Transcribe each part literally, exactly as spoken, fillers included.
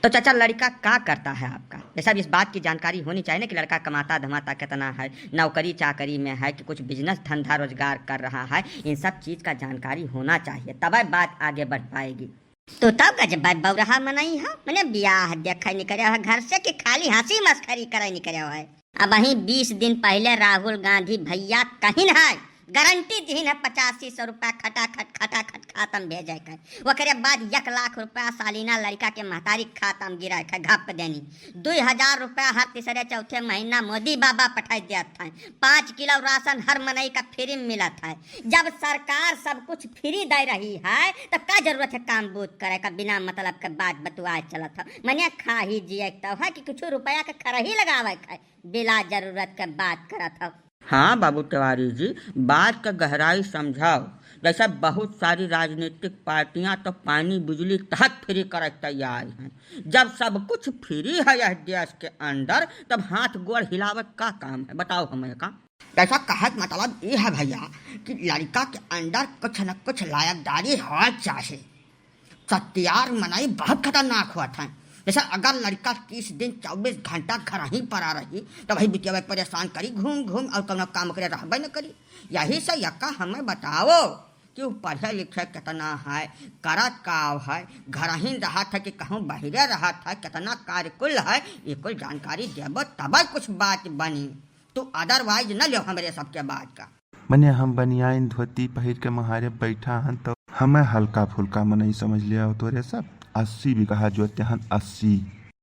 तो चाचा, लड़का का करता है आपका? ये सब इस बात की जानकारी होनी चाहिए ना कि लड़का कमाता धमाता कितना है, नौकरी चाकरी में है कि कुछ business धंधा रोजगार कर रहा है, इन सब चीज का जानकारी होना चाहिए, तब बात आगे बढ़ पाएगी। तो तब का जब बौरहा मनई है, मने बियाह देखे निकले है घर से कि खाली हंसी मस्खरी करे निकले है? अबहीं बीस दिन पहिले राहुल गांधी भइया कहिन है, गारंटी दिहिन है, पचासी सौ रुपया खटाखट, खटाखट खातम भेजे के। ओकरे बाद एक लाख रुपया सालीना लड़िका के महतारी खातम गिराए के घप देनी। दुई हजार रुपया हर तीसरे चौथे महीना मोदी बाबा पठाई देत हैं। पाँच किलो राशन हर मनई का free में मिलत है। जब सरकार सब कुछ free दे रही है, तब का जरूरत है काम बूत करे का, बिना मतलब के बात बतुआए चलत है। मने खाही जिए के तो है कि कुछ रुपया के खरही लगावे के है। बिला जरूरत के बात करत हौ। हाँ बाबू तिवारी जी, बात का गहराई समझाओ। जैसे बहुत सारी राजनीतिक पार्टियां तो पानी बिजली तक free करे तैयार हैं। जब सब कुछ free है यह देश के अंदर, तब हाथ गोड़ हिलावे का काम है, बताओ हमें का? जैसा कहत मतलब ये है भैया कि लड़का के अंदर कुछ न कुछ लायकदारी हो चाहे। सत्यार मनई बहुत खतरनाक होत हैं। जैसे अगर लड़का तीस दिन चौबीस घंटा घर ही पड़ा रही, तो भाई बिटिया परेशान करी घूम घूम और कौनो काम करे रहबे न करी। यही से यक्का हमें बताओ कि वो पढ़े लिखे कितना है, करत का है, घर ही रहत है कि कहूँ बहिरे रहत है, कितना कार्य कुल है, ये कुल जानकारी देबो तब कुछ बात बनी। तू otherwise न लो हमरे सबके बात का। मने हम बनियाइन धोती पहिर के महारे बैठा हन, तो हमें हल्का फुल्का मनई समझ लिया हो तोरे सब। अस्सी बीघा जोते हन, अस्सी।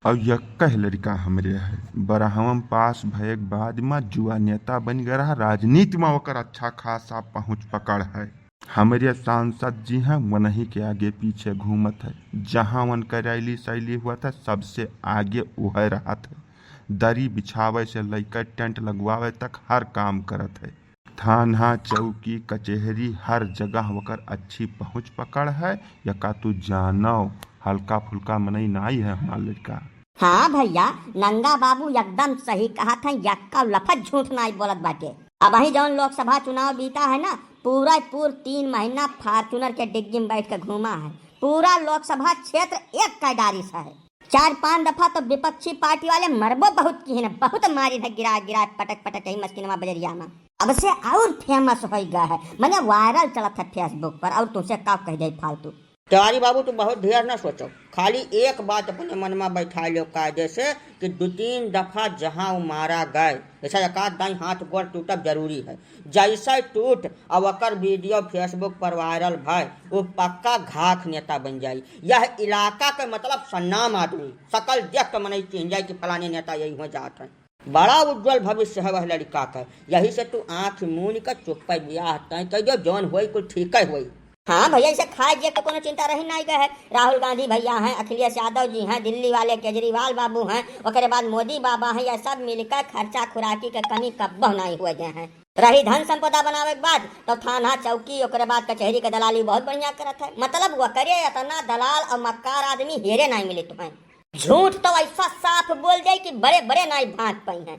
और यक्का लड़िका हमरे है, बारहवम पास भए के बाद मा जुआ नेता बन गया रहा, राजनीति मा ओकर अच्छा खासा पहुँच पकड़ है। हमरे सांसद जी हैं, वनही के आगे पीछे घूमत है, जहाँ उनका रैली सैली हुआ था, सबसे आगे उहे रहत है। दरी बिछावे से लइकर टेंट लगवावे तक हर काम करत है। थाना, चौकी, कचेहरी, हर जगह ओकर अच्छी पहुँच पकड़ है। यक्का तू जानव, हल्का फुल्का मनई नाई है हमार लड़िका। हाँ भैया, नंगा बाबू एकदम सही कहत हैं, यक्का लफज झूठ नाई बोलत बाटे। अबहीं जौन लोकसभा चुनाव बीता है ना, पूरा पूर तीन महीना Fortuner के डिग्गी में बैठ के घूमा है। पूरा लोकसभा क्षेत्र एक कैदारी से है। चार पांच दफा तो विपक्षी पार्टी वाले मरबो बहुत किहिन, बहुत मारिन है, गिरा गिरा, पटक पटक यही मस्किनवा बजरिया में। अब से और famous होइ गया है, मने viral चलत है Facebook पर। और तुमसे का कह जाई फालतू। तिवारी बाबू, तू बहुत ढेर ना सोचो, खाली एक बात अपने मन में बैठा लो कायदे से कि दो तीन दफा जहाँ वो मारा गए, ऐसा एक आध दाई हाथ गोड़ टूटब जरूरी है। जैसे टूट और ओकर video Facebook पर viral भय, वो पक्का घाख नेता बन जाई। यह इलाका के मतलब सन्नाम आदमी, सकल देख के मनई चिन्ह जाए कि फलाने नेता यही हो जात है। बड़ा उज्जवल भविष्य है वह लड़िका का, यही से तू आँख मून के चुप्पे बियाह तय कह दो, जौन होई कुल ठीक होई। हाँ भैया, इसे खाए जिए के कोनो चिंता रही नाई गए है। राहुल गांधी भैया हैं, अखिलेश यादव जी हैं, दिल्ली वाले केजरीवाल बाबू हैं, ओकरे बाद मोदी बाबा हैं, यह सब मिलकर खर्चा खुराकी के कमी कब्बो नाई हुए गए हैं। रही धन संपदा बनावे के बात, तो थाना चौकी, ओकरे बाद कचहरी के दलाली बहुत बढ़िया करत है। मतलब ओकरे इतना दलाल और मक्कार आदमी हेरे नाई मिले तुम्हें। झूठ तो ऐसा साफ बोल जाई कि बड़े बड़े नाई भांज पाई हैं।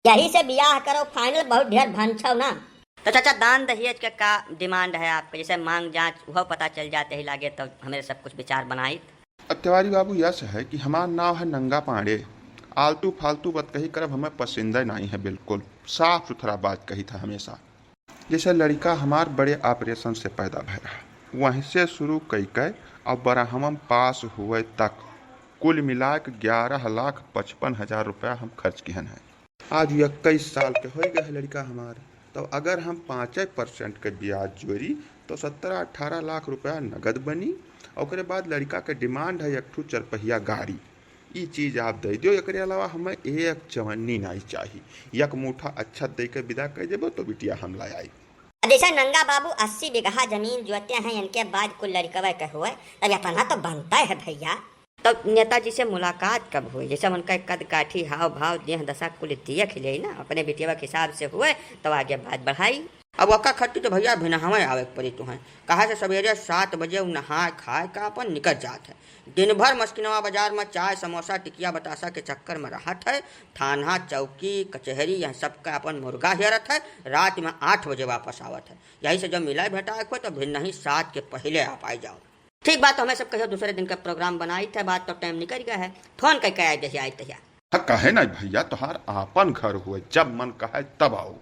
यही से बियाह करो final, बहुत ढेर भंछव ना। तो चाचा, दान दहेज के का demand है आपके? जैसे मांग जांच, वह पता चल जाते ही लागे, तो हमें सब कुछ विचार बनाई। अब तिवारी बाबू, यस है कि हमार नाव है नंगा पांडे। आलतू फालतू बतकही करब हमें पसंद नहीं है, बिल्कुल साफ सुथरा बात कही था हमेशा। जैसे लड़िका हमार बड़े operation से पैदा भय रहा, वहीं से शुरू कई के अब बारहवम पास हुए तक कुल मिला के ग्यारह लाख पचपन हजार रुपया हम खर्च किहन है। आज इक्कीस साल के हो गए है लड़िका हमार, तो अगर हम पाँचे percent के ब्याज जोड़ी, तो सत्रह अठारह लाख रुपया नगद बनी। ओकरे बाद लड़िका के demand है एक ठो चरपहिया गाड़ी, ई चीज आप दे दियो, एकरे अलावा हमें एक चवन्नी नहीं चाही। एक मुठा अच्छत दे के विदा कर देबो तो बिटिया हम ला आई। जैसे नंगा बाबू अस्सी बीघा जमीन जोते हैं, इनके बाद कुल लड़िकवे के हुए, तब इतना तो बनता है भैया। तब नेताजी से मुलाकात कब हुई? जैसे उनका कद काठी, हाव भाव, देह दशा कुल देख ले ना, अपने बिटिया के हिसाब से हुए, तब आगे बात बढ़ाई। अब ओका खट्टी तो भैया भिनहवे आवे के पड़ी तुहें, कहा से सवेरे सात बजे उ नहाए खाए का अपन निकल जात है। दिन भर मस्किनवा बाजार में चाय, समोसा, टिकिया, बतासा के चक्कर में रहत है। थाना, चौकी, कचहरी, यह सब का अपन मुर्गा हेरत है। रात में आठ बजे वापस आवत है। यही से जब मिला भेटाए को, तो भिन्नही सात के पहले आप आ जाओ। ठीक बात, तो हमें सब कहियो दूसरे दिन का प्रोग्राम बनाई थे, बात तो टाइम निकल गया है, फोन कइ के आए जहिया आई तहिया। हाँ, कहे ना भैया, तोहार आपन घर हुए, जब मन कहे तब आओ।